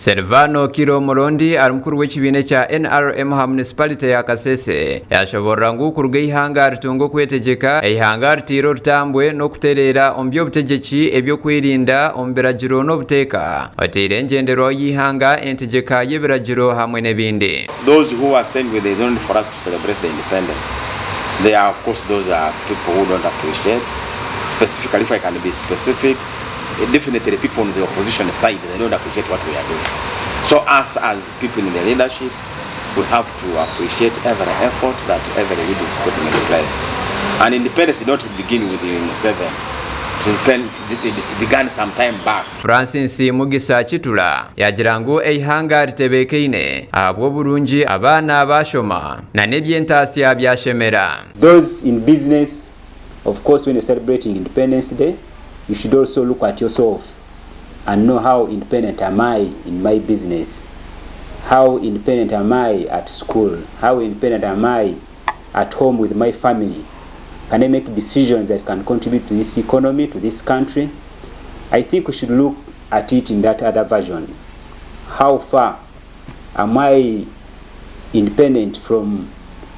Silvano Okiro Murundi ari mukuru w'ekibiina ekya NRM aha munisipalite ya Kasese yashoborora ngu kuruga eihanga ritunga okwetegyeka, eihanga riteire orutambwe n'okutereera omu by'obutegyeki, eby'okwerinda, omu biragiro n'obuteeka, oteire engyenderwaho y'eihanga, entegyeka y'ebiragiro hamwe n'ebindi. Those who are saying there is no need for us to celebrate the independence, they are of course those are people who don't appreciate, specifically if I can be specific, definitely people on the opposition side they don't appreciate what we are doing. So us as people in the leadership, we have to appreciate every effort that every leader is putting in place. And independence did not begin with Museveni. It began some time back. Francis Mugisa Kitula yaagira ngu eihanga ritebeekaine ahabw'oburungi abaana baashoma na n'eby'entaasya byashemera. Those in business Of course when you're celebrating independence day you should also look at yourself and know how independent am I in my business, how independent am I at school, how independent am I at home with my family, can I make decisions that can contribute to this economy, to this country? I think we should look at it in that other version. How far am I independent from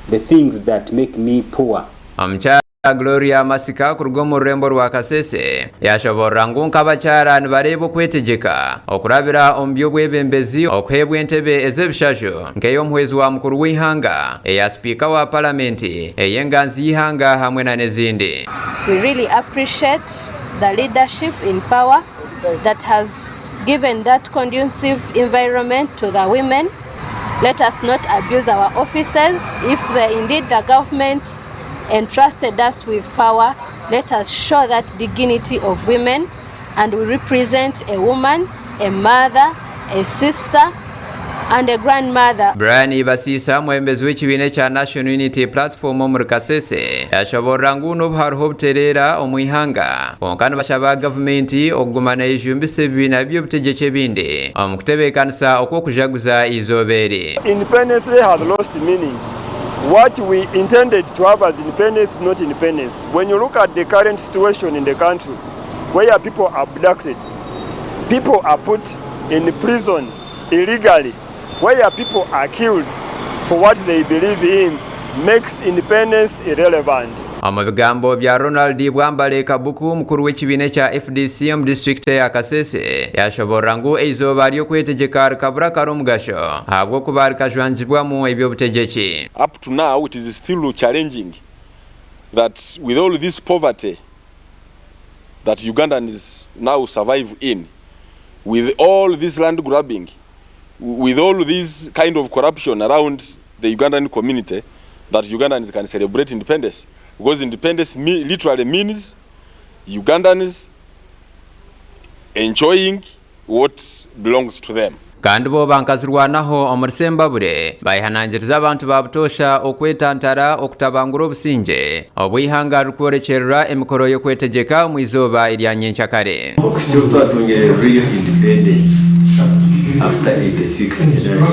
the things that make me poor? Omukyara Gloria Masika kuruga omu rurembo rwa Kasese yashoborora ngu nk'abakyara nibareeba okwetegyeka okurabira omu by'obwebembezi okuheebwa entebe ez'ebishaju nk'ey'omuhwezi wa mukuru w'eihanga, eya sipiika wa paramenti, ey'enganzi y'eihanga hamwe na n'ezindi. We really appreciate the leadership in power that has given that conducive environment to the women. Let us not abuse our offices. If the, indeed the government entrusted us with power, let us show that dignity of women and we represent a woman, a mother, a sister and a grandmother. Brian Basiisa, omwebembezi w'ekibiina ekya National Unity Platform omuri Kasese yashoborora ngu n'obu hariho obutereera omu ihanga, kwonka nibashaba gavumenti okuguma neyejumbisa ebibiina by'obutegyeki ebindi omu kutebeekanisa okw'okujaguza eizooba eri. Independence Day has lost meaning. What we intended to have as independence is not independence. When you look at the current situation in the country, where people are abducted, people are put in prison illegally, where people are killed for what they believe in, makes independence irrelevant. Omu bigambo bya Ronald Bwambale Kabuku, mukuru w'ekibiina ekya FDC omu disiturikiti eya Kasese, yashoborora ngu eizooba ry'okwetegyeka rikabura kare omugasho ahabw'okuba rikajwangibwamu eby'obutegyeki. Up to now it is still challenging that with all this poverty that Ugandans now survive in, with all this land grabbing, with all this kind of corruption around the Ugandan community, that Ugandans can celebrate independence. Because independence literally means Ugandans enjoying what belongs to them. Kandi bo bankazirwanaho omuri Sembabule, bayehanangiriza abantu ba butoosha okwetantara okutabangura obusingye obu eihanga ririkworekyerera emikoro y'okwetegyeka omu izooba erya nyenkyakare. Okuhikya obu twatungire real independence after 86 NRM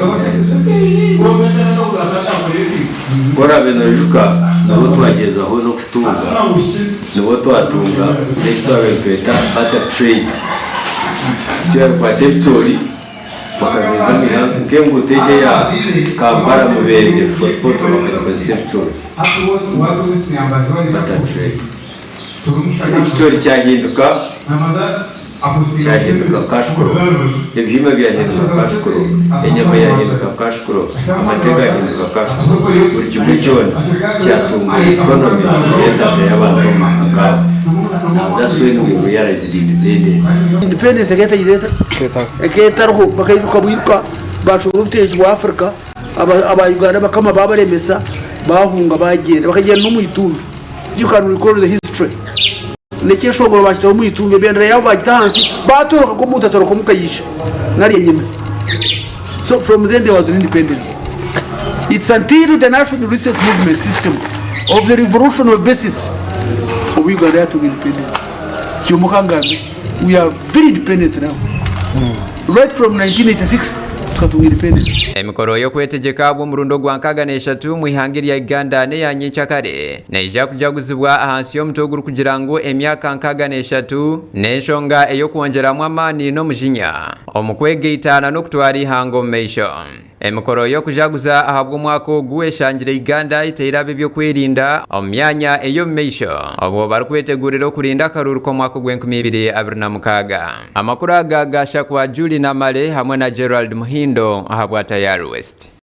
Ku oraabe noijuka nibwo twagyezaho n'okutunga nibwo twatunga n'eki twabaire nitweta barter trade. Twabikwata ebicoori bakabiiza omu ihanga nk'enguuto egi eya Kampala Mubende Fort Portal bakagikozesa ebicoori barter trade. So ekicoori kyahinduka kyahinduka cash crop, ebihimba byahinduka cash crop, enyama yahinduka cash crop, amate gahinduka cash crop, buri kimwe kyona kyatunga economy y'entaasya y'abantu omu maka gaabo. Now that's when we realized independence. Independence ekaba etagiire eta? Ekaba etariho, bakairuka bwiruka bashobora obutegyeki bwa Africa, aba Uganda bakama babaremesa bahunga bagyenda, bakagyenda n'omu itumbi. You can recall the history. N'ekyeshongoro bakitaho omu itumbi, ebendera yaabo bagita ahansi, batoroka nk'omuntu atoroka omuka yaija nari enyima. So from then there was no independence. It's until the National Resistance Movement system of the revolutionary basis obu Uganda yatunga independence. Kyomuka ngambe, we are very independent now. Right from 1986. Tukatunga independence. Emikoro y'okwetegyeka ahabw'omurundi ogwa 63 omu ihanga erya Uganda n'eya nyenkyakare neija kujaguzibwa ahansi y'omutwe ogurikugira ngu emyaka 63 n'enshonga ey'okwongyeramu amaani n'omujinya omu kwegaita n'okutwara eihanga omu maisho. Emikoro y'okujaguza ahabw'omwaka ogu eshangire Uganda eteire ab'ebyokwerinda omu myanya ey'omu maisho obwo barikwetegurira okurinda akaruuru k'omwaka ogw'enkumi ibiri 26. Amakuru aga gashakwa Julie Namale hamwe na Gerald Muhindo ahabwa Tayari West.